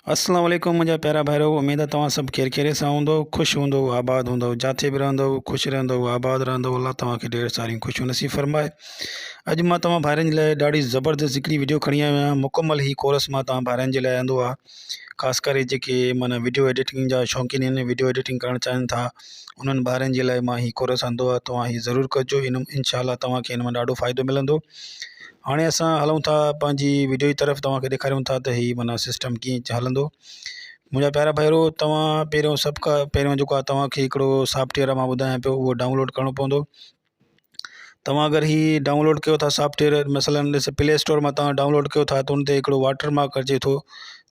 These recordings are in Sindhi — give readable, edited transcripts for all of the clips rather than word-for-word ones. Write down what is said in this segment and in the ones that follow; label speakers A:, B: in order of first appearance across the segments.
A: السلام عليڪم منهنجا پيارا ڀائرو اميد آ توهان سڀ خير خيريت سان هوندو خوش هوندو آباد هوندو جاٿي به رهندو خوش رهندو آباد رهندو الله توهان کي ڍير ساريون خوشيون نصيب فرمائي اڄ مان توهان ڀائرن جي لاء ڏاڍي زبردست هڪڙي وڊيو کڻي آيو آهيان مڪمل هي ڪورس مان توهان ڀائرن جي لاء آندو آ خاص ڪري جيڪي معنيٰ وڊيو ايڊيٽنگ جا شوقين آهن وڊيو ايڊيٽنگ ڪرڻ چاهين ٿا انهن ڀائرن جي لاء مان هي ڪورس آندو آ توهان هي ضرور ڪجو ان انشاء الله توهان کي ان مان ڏاڍو فائدو ملندو هاڻي اسان هلون ٿا پنهنجي وڊيو جي طرف توهان کي ڏيکاريون ٿا ته هي معنيٰ سسٽم ڪيئن هلندو منهنجا پيارا ڀائرو توهان پهريون سڀ کان پهريون جيڪو آهي توهان کي هڪڙو سافٽويئر مان ٻڌايان پيو اهو ڊائونلوڊ ڪرڻو پوندو توهان اگر هي ڊائونلوڊ ڪيو ٿا سافٽويئر مثلاً ڏس پلي اسٽور مان توهان ڊائونلوڊ ڪيو ٿا ته ان تي هڪڙو واٽر مارڪ اچي ٿو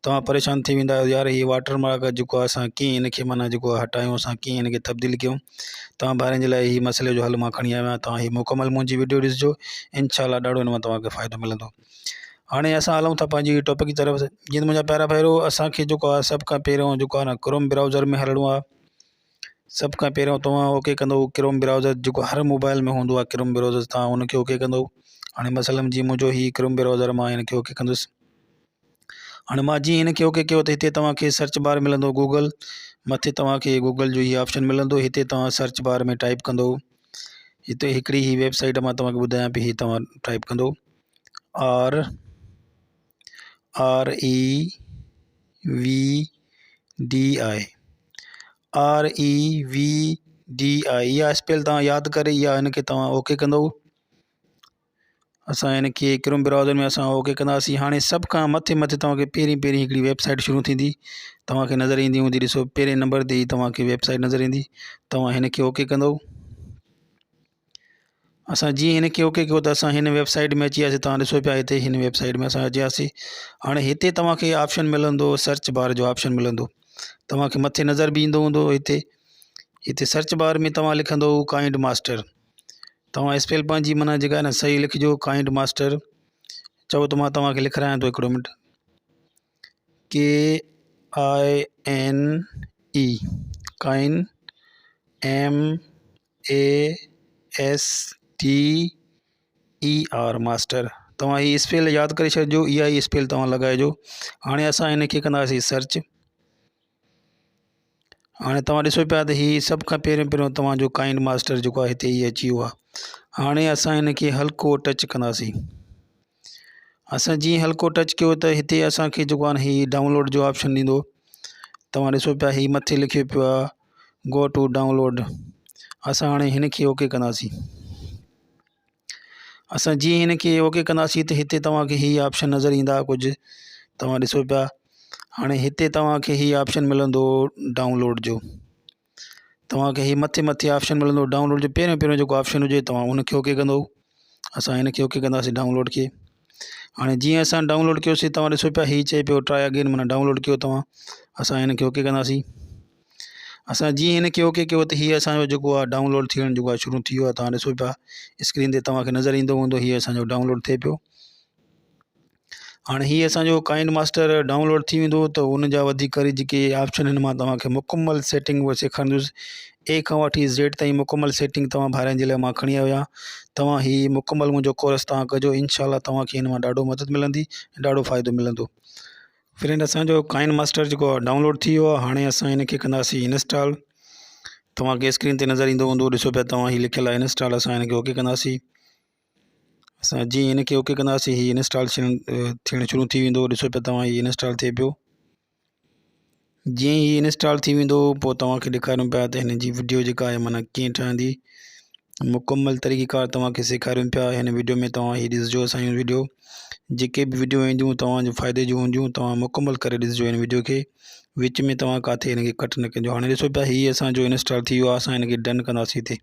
A: توهان پريشان ٿي ويندا آهيو يار هي واٽر مارڪ جيڪو آهي اسان ڪيئن هن کي معنيٰ جيڪو آهي هٽايون اسان ڪيئن هن کي تبديل ڪيون توهان ڀائرن جي لاء هي مسئلي جو حل مان کڻي آيو آهيان توهان هي مڪمل منهنجي وڊيو ڏسجو انشاء الله ڏاڍو هن مان توهان کي فائدو ملندو هاڻي اسان هلون ٿا پنهنجي ٽاپڪ جي طرف جيئن منهنجا پيارا ڀائرو اسانکي جيڪو آهي سڀ کان پهريون جيڪو آهي نه ڪروم برائوزر ۾ هلڻو آهي سڀ کان پهريون توهان اوڪي ڪندو ڪروم برائوزر جيڪو هر موبائل ۾ هوندو آهي ڪروم برائوزر توهان ان کي اوڪي ڪندو هاڻي مثلاً جيئن منهنجو هي ڪروم برائوزر مان هن کي اوڪي ڪندس هاڻي مان جيئن هن کي اوڪي ڪيو ته هتي توهان کي سرچ بار ملندو گوگل مٿي توهان کي گوگل جو هي آپشن ملندو هتي توهان سرچ بار ۾ ٽائپ ڪندو هتي هڪڙي هي ويب سائيٽ مان توهان کي ٻڌايان پئي هي توهان ٽائپ ڪندو R R E V D I R E V D I اها اسپيل توهان ياد ڪري اها هن کي توهان اوڪي ڪندو اسان هن کي ڪروم برائوزر ۾ اسان اوڪي ڪنداسين هاڻي سڀ کان مٿي مٿي توهان کي پهرين پهرين هڪڙي ويب سائيٽ شروع ٿيندي توهان کي نظر ايندي هوندي ڏسو پهرين نمبر تي ئي توهان کي ويب سائيٽ نظر ايندي توهان هن کي اوڪي ڪندو اسان جيئن هن کي اوڪي ڪيو ته اسان هن ويب سائيٽ ۾ اچي وياسين توهان ڏسو پيا هتي هن ويب سائيٽ ۾ اسان اچي وياسين هاڻي هتي توهان کي آپشن ملندو سرچ بار جو آپشن ملندو توهان کي مٿي نظر به ايندو هوندو هتي هتي سرچ بار ۾ توهان لکندو ڪائنڊ ماسٽر توهان اسپيل پنهنجي معنيٰ جيڪا آهي نه صحيح لکجو ڪائنڊ ماسٽر چئو ته مان توهان کي لکرايان ٿو هڪڙو minute K I N E ڪائن M A S T E R master توهان هي اسپيل ياد ڪري ڇڏجو اها ئي اسپيل توهان لڳائجو هاڻي اسان هن کي ڪنداسين سرچ هاڻي توهان ڏسو پيا ته هي سڀ کان پهريون پهريون توهان جو ڪائنڊ ماسٽر جيڪو آهي هتي هي اچي ويو آهي هاڻي اسان هن کي هلڪو ٽچ ڪنداسين اسان جيئن هلڪو ٽچ ڪيو ته هتي اسانکي جيڪو آهي هي ڊائونلوڊ جو آپشن ڏيندو توهان ڏسو پيا هي مٿي لکيو پيو آهي گو ٽو ڊائونلوڊ اسان هاڻي هن کي اوڪي ڪنداسين اسان جيئن هن کي اوڪي ڪنداسين ته هتي توهان کي هي آپشن نظر ايندا ڪجهه توهان ڏسو پيا هاڻي هتي توهان کي هي آپشن ملندو ڊائونلوڊ جو توهان کي هي مٿي مٿي آپشن ملندو ڊائونلوڊ جو پهريون پهريون جيڪو آپشن هجي توهان ان کي اوڪي ڪندو اسان هن کي اوڪي ڪنداسين ڊائونلوڊ کي هاڻي جيئن اسان ڊائونلوڊ ڪيوسين توهان ڏسو پيا هي چئي پيو ٽرائي اگين معنيٰ ڊائونلوڊ ڪيو توهان اسان هن کي اوڪي ڪنداسين اسان جيئن هن کي اوڪي ڪيو ته هي اسان جو جيڪو آهي ڊائونلوڊ ٿيڻ جيڪو آهي شروع ٿي ويو آهي توهان ڏسو پيا اسڪرين تي توهان کي نظر ايندو هوندو هي اسان جو ڊائونلوڊ ٿئي پيو هاڻي هي اسان جو ڪائنڊ ماسٽر ڊائونلوڊ ٿي ويندو ته ان جا وڌيڪ ڪري جيڪي آپشن آهن مان توهان کي مڪمل سيٽنگ اهي سيکاريندس اي کان وٺي زيڊ تائين مڪمل سيٽنگ توهان ڀائرن جي لاء مان کڻي آيو آهيان توهان هي مڪمل منهنجو ڪورس توهان ڪجو انشاء الله توهان کي هن مان ڏاڍو مدد ملندي ڏاڍو فائدو ملندو فرينڊ اسان جو ڪائن ماسٽر جيڪو آهي ڊائونلوڊ ٿي ويو آهي هاڻي اسان هن کي ڪنداسين انسٽال توهان کي اسڪرين تي نظر ايندو هوندو ڏسو پيا توهان هي لکيل آهي انسٽال اسان هن کي اوڪي ڪنداسين اسان جيئن هن کي اوڪي ڪنداسين هي انسٽاليشن ٿيڻ شروع ٿي ويندو ڏسو پيا توهان هي انسٽال ٿئي پيو جيئن هي انسٽال ٿي ويندو پوء توهان کي ڏيکاريون پيا ته هن جي وڊيو جيڪا آهي معنيٰ ڪيئن ٺهندي مڪمل طريقي ڪار توهان کي سيکاريون پيا هن وڊيو ۾ توهان هي ڏسجو اسان جون وڊيو جيڪي به وڊيو اينديون توهان جي فائدي جون هونديون توهان مڪمل ڪري ڏسجو هن وڊيو کي وچ ۾ توهان ڪاٿي هن کي ڪٽ نه ڪجو هاڻي ڏسو پيا هي اسان جو انسٽال ٿي ويو آهي اسان هن کي ڊن ڪنداسين هتي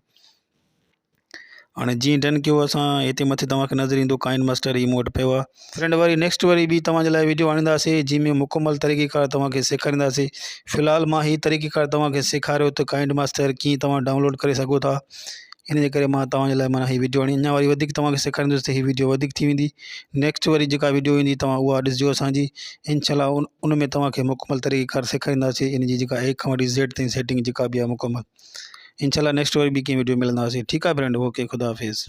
A: هاڻي جيئن ڊن ڪيو اسان هتي مٿي توهان کي نظر ايندو ڪائن ماسٽر هي مون وٽ پيو آهي فرينڊ وري نيڪسٽ وري ٻي توهان جي لاء ويڊيو آڻينداسين جنهن ۾ مڪمل طريقي ڪار توهان کي سيکارينداسين في الحال مان هي طريقي ڪار توهان کي سيکاريو ته ڪائنڊ ماسٽر ڪيئن توهان ڊائونلوڊ ڪري سگهو ٿا ان جي ڪري مان توهان جي لاء معنيٰ هي ويڊيو آڻي اڃا وري وڌيڪ توهان کي سيکاريندس ته هي ويڊيو وڌيڪ ٿي ويندي نيڪسٽ وري جيڪا ويڊيو ايندي توهان اها ڏسجو اسانجي انشاء الله ان ۾ توهان کي مڪمل طريقي ڪار سيکارينداسين ان جي جيڪا اي کان وٺي زيڊ تائين سيٽنگ جيڪا به آهي مڪمل انشاء الله نيڪسٽ وري ٻي ڪنهن ويڊيو ملنداسين ٺيڪ آهي فرينڊ اوڪي خدا حافظ.